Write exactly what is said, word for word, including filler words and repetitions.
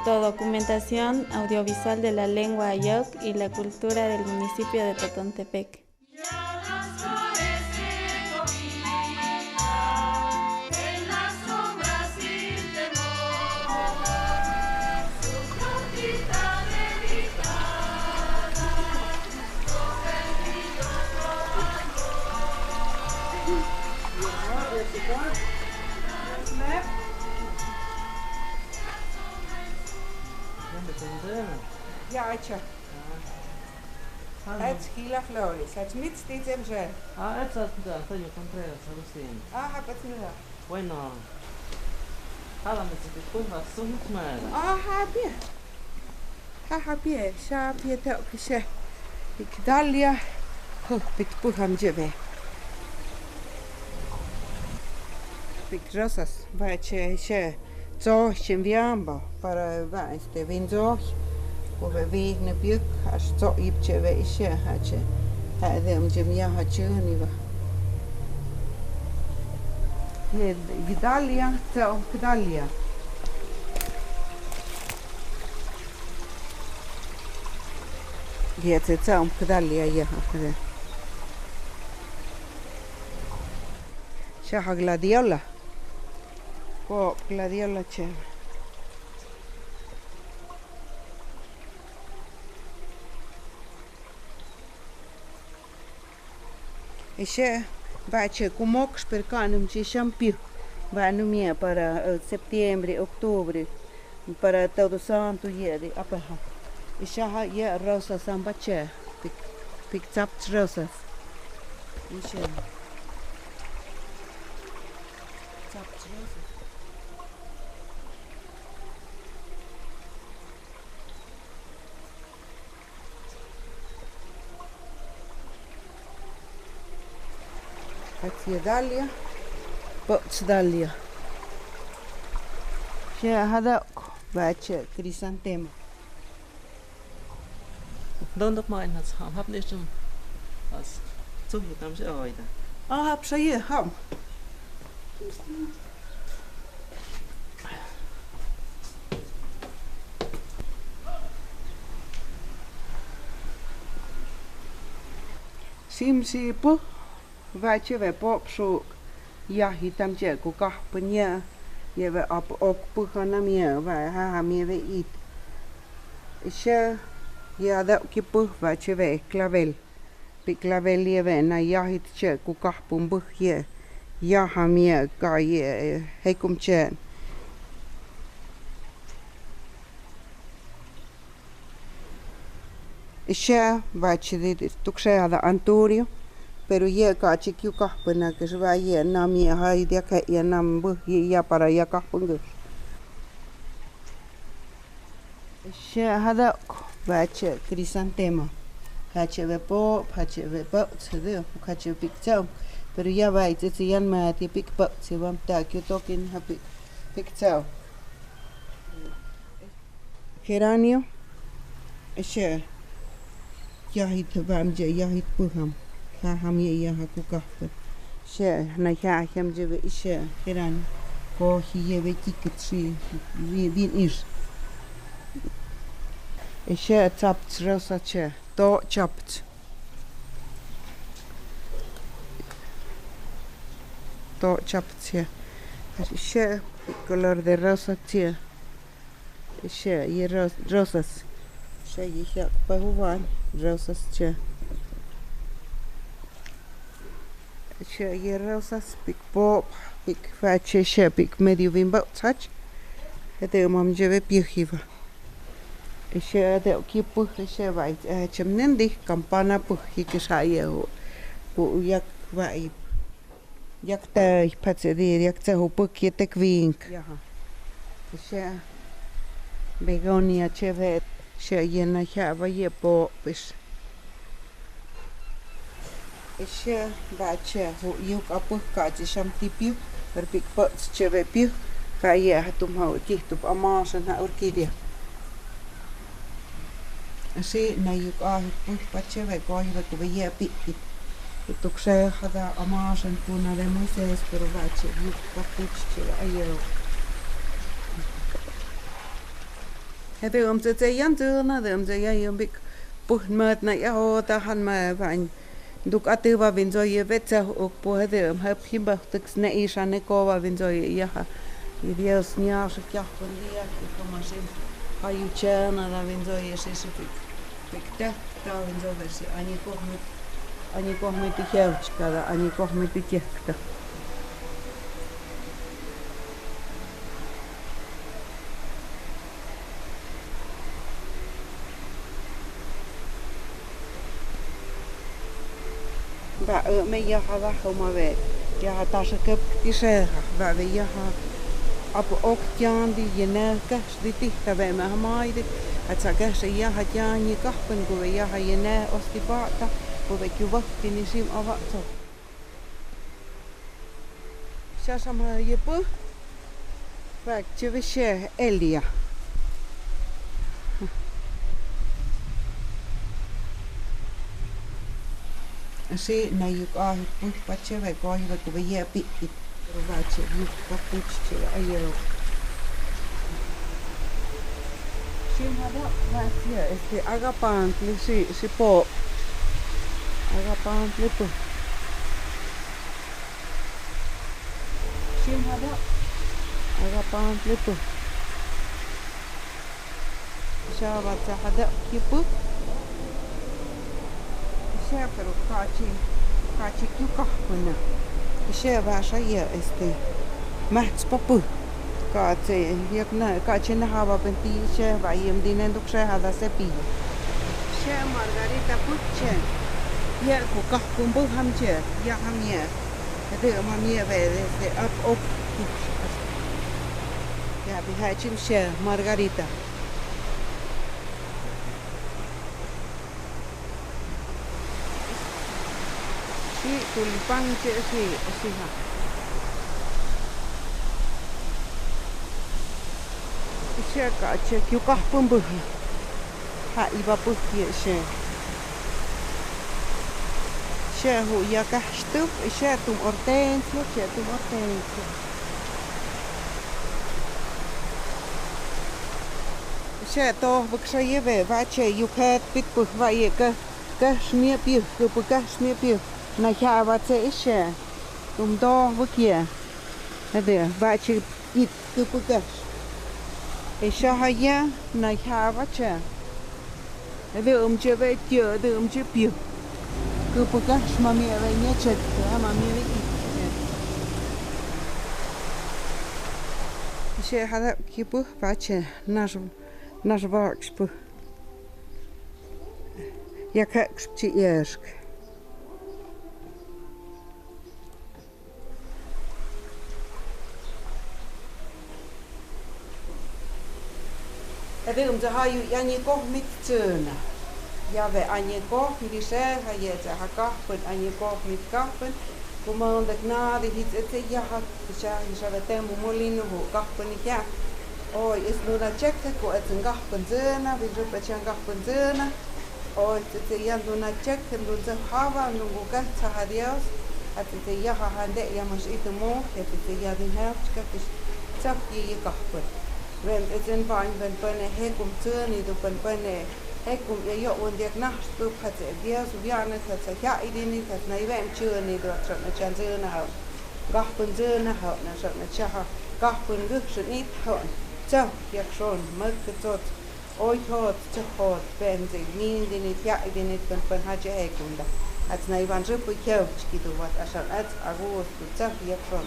Documentación audiovisual de la lengua ayok y la cultura del municipio de Totontepec. Ya, hecha. Ach Gila Flores, ach Mitz Tizem Sher. Ah, ach Antonio Contreras, Agustín. Ah, ha pats nila. Bueno. Hala me tiki kuha suhit mara. Ah, ha pie. Ha, ha pie, sha pie te okishe. Pik dalia. Huh, pik puham jeve. Pik rosas, ba che, she. Tso, shimbiamba, para ba, este, vinzo. Ko be vi ne piuk, ash tso ip che be ishe, ha che. Ha de um jim ya ha chuni ba. Ye, ye dalia, tso, dalia. Ye, tso, tso, dalia, ya, ha, ha. Sha ha gladiola. Ko gladiola che. Ishe, ba che kumok, pero kanum che shampiu. Ba num ye para, eh, septiembre, octubre. Para Todos Santos ye di apaha. Isha ha ye rosas am ba che. Pik, pik tsap rosas. Ishe. Tsap rosas. Ach ye dalia, pots dalia. She hadok, ba che crisantemo. Dondok mai nas ham hap nisum. As, tsum hitam she oida. Ah, hap she ye ham. Sim si pu, ba che be pop su, ya hitam che ku kah penya, ye be ap ok pu hanam ye, ba ha ham ye be it. She, ya da ki pu, ba che be clavel. Pik clavel ye be na ya hit che ku kah pun buh ye. Ya ham ye ka ye, eh, he kum che. Isha, ba che di, di, tuk she hada anturio. Pero ye ka che kiu kah pun na ke se ba ye nam ye ha i dia ke ye nam buh ye ya para ya kah pun ke. She hadok, ba che crisantemo. Ka che be pop, ka che be pop, se de, ka che pik tsau. Pero ya ba i tse tse yan ma ti pik pop, se bam ta kiu tokin ha pik, pik tsau. Geranio. She. Ya hit bam je, ya hit pu ham. Ha ham ye ya ha ku kah pun. She, na ya ham je be ishe, geranio. Ko hi ye be kikit si, vi, vin ir. She, tsap rosa che. To tsap. To tsap che. She, color de rosa che. She, ye ros-, rosas. She, ye hiak pa huwan, rosas che. She, ye rosas, pik pop, pik fache, she, pik medio vin bau tsach. Ete mam jebe piuhiva. She, ete oki puh, she, vai, eh, chem nendi, kampana puh, ye ke sa ye hu. Pu yak vai. Yak tai patse di, yak tsa hu puk ye tek vink. Yaha. She begonia che vet, she ye na hia va ye po pis. She ba che hu yuk a puk ka che sham tipiu, per pik pots che ve piu, ka ye ha tum hau ki tup amas na orquídea. Asi na yuk a hik puh pa che ve ko hi ve ko ve ye pi ki. Tuk se hada amas en kuna de Moisés, pero ba che yuk pa puh che ve ayo. Hāde em tse tse ian tuna, hāde em tse ian ian bik puh māt na ia ho tahan ma vain. Duk ate va vinzo ie vetsa uk puh hāde em hap him ba tuk sne isha ne ko va vinzo ie ia ha. I Dios nia sa kia pun dia, i ko masin. Ha iu chena da vinzo ie si si bik. Bik te, da vinzo ve si ani ko mit. Ani ko mit i hiau chika da, ani ko mit i hiau chika. Ba, eh, me ia ha da homa ve. Ia ha ta sa kep ti se ha. Ba ve ia ha. Apu ok kian di ie ne kes di ti ta ve me ha mai di. At sa kes ia ha kian ie kah pen ko ve ia ha ie ne os ti ba ta. Ko ve kiu ba ti ni sim a ba to. Siasama ie puh. Bak, tse ve sie elia. Asi, na iu ka hi puh, ba tse ve ko hi ve ko ve ie pi. Ba tse iu ka puh tse ve aio. Sim hada, ba tse, este, agapan, li si, si po. Agapan, li puh. Sim hada. Agapan, li puh. Siapa sa hada ki puh. Siapa ru kachi, kachi kiu kah puna. Siapa sa ia este. Mats pa puh. Kachi, ia kna, kachi na hava penti siapa ia em di nen duk siapa hada sepi. Siapa margarita puh sia. Ia ko kah pun puh ham sia. Ia ham ia. Hāde em ham ia ve, de, de, ap, op. Ia, bi ha chim sia, margarita. Si, tulipán sia, si, si ha. Sia kachi kiu kah pun puh. Ha iba puh ie sia. Sia hu ia kah stup, sia tum hortensia, sia tum hortensia. Sia to bek sa ie ve, ba tse iu kat pit puh ba ie kah, kah smia piu, kah puh kah smia piu. Na hia ba tse sia. Tum to bek ie. Hāde, ba tse it kah puh kah. E sia ha ia, na hia ba tse. Hāde em tse ve tio, hāde em tse piu. Kah puh kah ma mia ve nia tse, kah ma mia ve it. Sia hada ki puh ba tse, nas, nas ba ki puh. Ia kah ki tse ia sk. Hāde em tse ha iu ia ni koh mit tsena. Ia ve a ni koh, di se ha ia tse ha kahpen, a ni koh mit kahpen. Kumaun dek na di hits etse ia ha, tse ha ia sa ve te mumulin hu kahpen ia. Oi, is luna check ko etsen kahpen tsena, vi rup etsen kahpen tsena. Oi, tse tse ia luna check, lun tse hava, lun kuka tsa ha Dios. A tse tse ia ha hande ia mas itu mo, ia tse tse ia di hef, tse ka kis, tsa ki ia kahpen. Ven etsen pain pen pen e hekum tseni tu pen pen e hekum ia io wen diak nah tu pa tse Dios viane ka tsa ia idini ka tsa na iven tseni tu a tsa na tsa tsena ha. Kahpen tsena ha, na tsa na tsa ha. Kahpen guk sen it ha. Tsa, ia kson, mek ke tsot. Oi hot, tse hot, pen tse, nin dinit, ia dinit, pen pen ha tse hekum da. Ats na ivan rup i keu, tsi ki tu vat asan ats, agus tu tse, ia kson.